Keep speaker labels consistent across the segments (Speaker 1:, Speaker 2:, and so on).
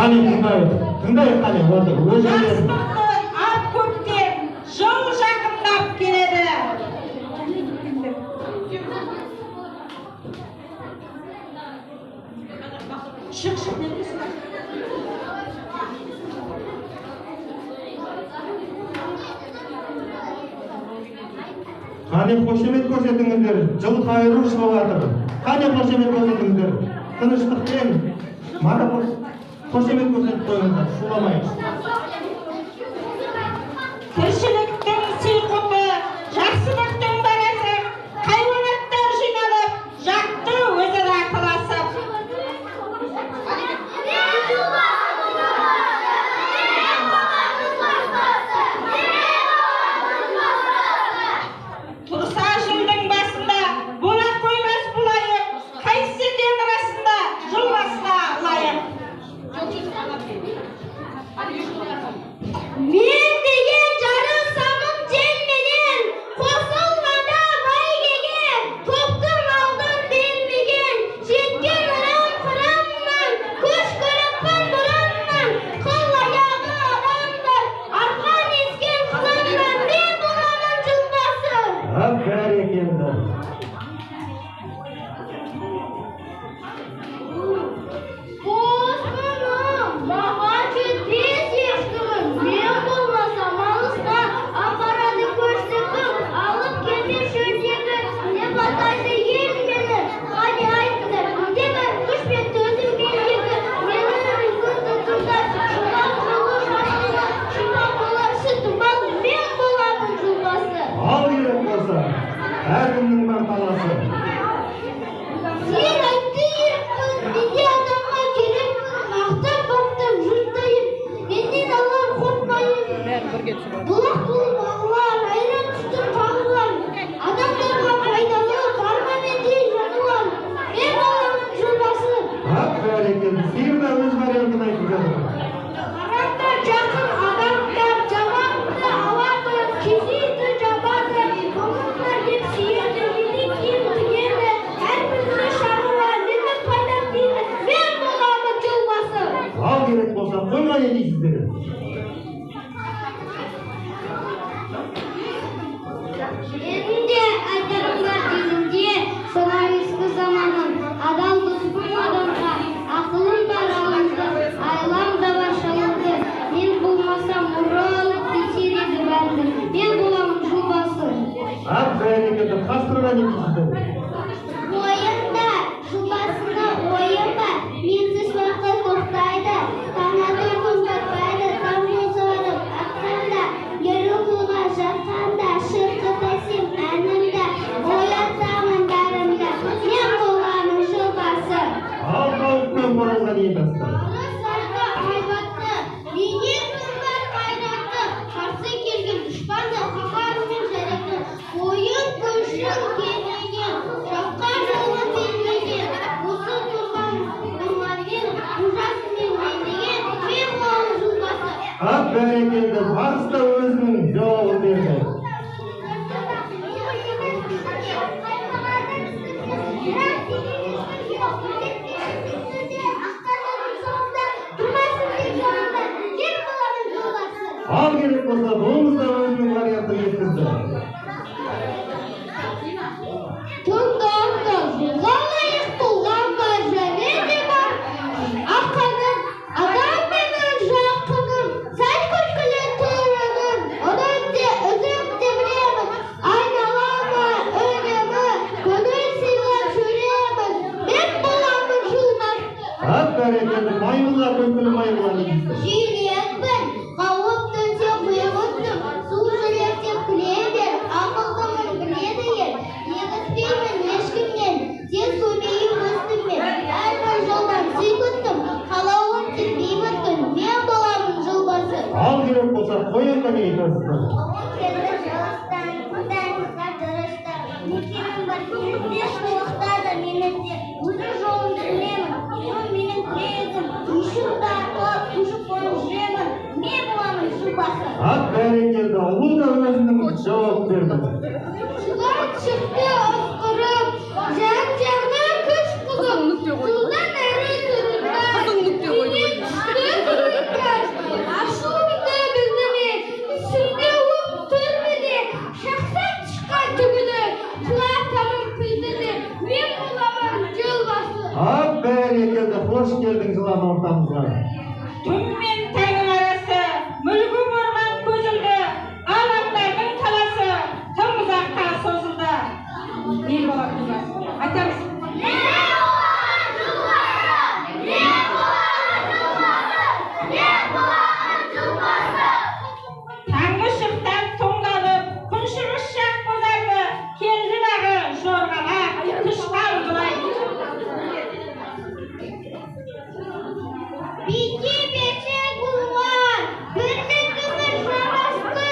Speaker 1: Қане, тыңдайық, тыңдайық, қане, отыр, өз жерлерін.
Speaker 2: Жастықты ат көктем, жыл жақындап келеді. Шық, шық, не дейсің?
Speaker 1: Қане, қошемет көрсетіңіздер, жыл қайыру шығып жатыр. Қане, қошемет көрсетіңіздер. Тыныштықпен марапат, қошемет көрсетіп қойыңыздар, шуламай.
Speaker 2: Тіршіліктің сыйқұты, жақсылықтың дарасы, хайуанаттар жиналып, жатты өзара таласып. Тұрса жылдың басында, бола қоймас бұл айып, қайсысы екен расында жыл басына лайық?
Speaker 3: Мен деген жарысамын желменен, қосылмада бәйгеге, топтың алдын бермеген, жеткен ырым қырамнан, көш көріппін бұрыннан, қыл аяғы адамдар, арқан ескен қызаннан, мен боламын жыл басы.
Speaker 1: Ап, бәрекелді.
Speaker 3: Боспыным, маған жетпес ешкімім, мен болмасам алыста, апарады көшті кім, алып келмес шөлдегі, деп атайды ел мені, қане айтыңдар, кімде бар күш пен төзім мендегі, мені үлгі тұтыңдар, жылан жылы жасылы, шипа болар сүтім бал, мен боламын жыл басы.
Speaker 1: Ал керек болса, әркімнің бар таласы.
Speaker 3: Сен айтты ерікпін, менде адамға керекпін, мақтап баптап жұрттайым, менен алар қорқпайын. Бұлақ болып ағылар, айран түстім тағылар, адамдарға пайдалы, бар ма мендей жануар, мен боламын жыл басы.
Speaker 1: Ап, бәрекелді. Сиыр да өз вариантын айтып жатыр.
Speaker 3: Қараңдар жақын адамдар, жаманды алады, кеседі, жабады, болыңдар деп сүйеді, менен киім тігеді, әрбіріне шаруа, мені пайдам дейді, мен боламын жыл басы.
Speaker 1: Ал керек болса, қойға не дейсіздер?
Speaker 3: Менің де айтарым бар дегенде, сонау ескі заманның, адал доспын адамға, ақылым бар алымды, айлам да бар шалымды, мен болмасам ұры алып кетер еді бәріңді, мен боламын жыл басы.
Speaker 1: Ап, бәрекелді. Қасқырға не дейсіздер?
Speaker 3: Ойында жыл басында ойым бар, менсіз уақыт тоқтайды, таң ата күн батпайды, таң бозарып атқанда, ер ұйқыға жатқанда, шырқыт әсем әнімді, оятамын бәріңді, мен боламын жыл басы.
Speaker 1: Ал тауық пен қоразға не айтасыздар?
Speaker 3: Арыс айбатты, менен кім бар қайратты, қарсы келген дұшпанды қаһарымен жаратты, ойын көшін келмеген, жаққа жолын бермеген, осы тұрған орманмен, қожасымен мен деген, мен боламын жыл басы.
Speaker 1: Ап, бәрекелді. Барыс та өзінің жауабын берді. Ал керек болса, доңыз да өзінің вариантын жеткізді.
Speaker 3: Тыңдаңдар, жылға лайық тұлғам бар, және де бар ақыным, адам менің жақыным, сәл күлкілі түрінің, үнін де үзіп те білемін, айналама үнемі, көңіл сыйлап жүремін, мен боламын жыл басы.
Speaker 1: Ап, бәрекелді. Маймылға, күлкілі маймылға не дейсіздер?
Speaker 3: Жүйрекпін, қауіп төнсе құйғыттым, су жүрек деп күле бер, ақылдымын біледі ел, егіспеймін ешкімнен, тез көбейіп өстім мен, әрбір жолдан сый күттім, қалауым тек бейбіт күн, мен боламын жыл басы.
Speaker 1: Ал керек болса, қоянға не айтасыздар?
Speaker 3: Келді жылыстан, тыңдаңыздар дұрыстап, мекенім бар менің шолықтады менің де, өзім жолымды білемін, ол менің тірегім, үйшігімді арқалап көшіп қонып жүремін, мен боламын жыл басы.
Speaker 1: Ап, бәрекелді. Ұлы да өзінің жауабын берді.
Speaker 3: Жылан шықты ысқырып, жан-жағына күш құйып, судан әрі тұрында, менен түсті
Speaker 1: Ап, бәрекелді, қош келдің, жылан, ортамызға.
Speaker 2: Түн мен таңның арасы, мүлгіп орман көзілді, алаңдардың таласы тым ұзаққа созылды. Не болады жолбасы? Айтамыз.
Speaker 3: Не болады жолбасы? Не болады жолбасы? Не болады жолбасы?
Speaker 2: Таңғы шықтан тоңданып, күншығыс жақ бозарды, келді дағы жорғалап, тышқан былай.
Speaker 3: Бике бече бұлман, бірлігіміз жарасты,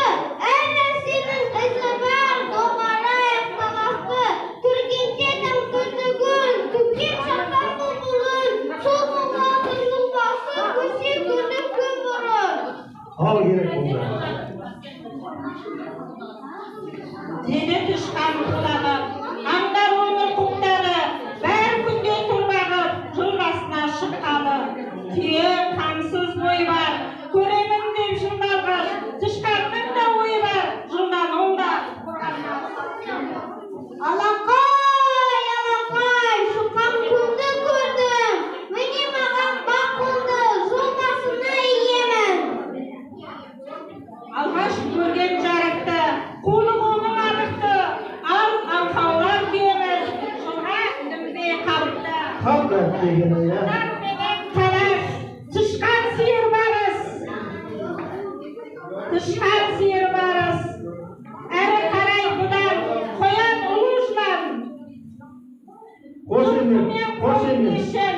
Speaker 3: әр нәрсенің ізі бар, доғарайық таласты. Түргенде таң күндігін, түпкен шапан бұлбұлын, сол болады жолбасы, көсе көрдік күн бұрын.
Speaker 1: Ал, керек болды.
Speaker 2: Деді тышқан қуланып, аңдар оны құптады, бәр күнде тұрмағып, жыл басына шыққалы. Түйе қамсыз бой бар, көремін деп жылдалғаш, тышқанның да ойы бар, жылдан да қорғанбас.
Speaker 3: Алақай, алақай, шыққан күнді көрдім, міне маған бақ қонды, жолбасына иемін.
Speaker 2: Алғаш көрген жарықты, қулық оның анықты, ал аңқаулар түйеміз жылға ілінбей қалыпты.
Speaker 1: Қалды дегені, иә.
Speaker 2: Тышқан менен талас, тышқан сиыр барыс. Тышқан сиыр барыс. Әрі қарай бұдан қоян ұлы жылан.
Speaker 1: Қошемет,
Speaker 2: Түлкі мен
Speaker 1: қошемет.
Speaker 2: Қой,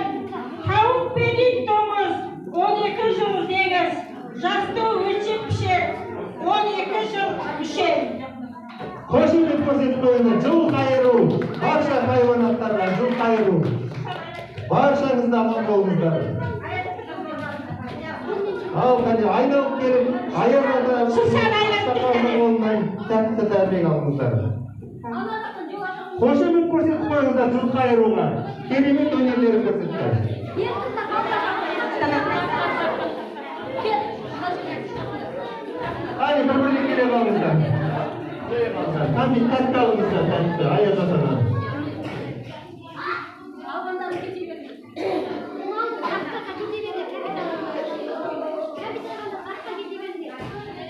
Speaker 2: тауық пен ит доңыз, 12 жыл дегіз, жасты өлшеп пішер, 12 жыл мүшел.
Speaker 1: Қошемет көрсетіп қойыңдар. Жыл қайыру. Барша хайуанаттарға жыл қайыру. Баршаңыз да аман болыңыздар. Ал, қане, айналып келіп, Аяз ата
Speaker 2: Шыршаны айналып
Speaker 1: ақсақалдың қолынан тәтті тәбек алыңыздар. Қошемет көрсетіп қойыңыздар жыл қайыруға. Керемет өнерлерін көрсетті. Қане, бір бірлік келе алыңыздар. Қане, тәтті алыңыздар, тәтті, Аяз атадан.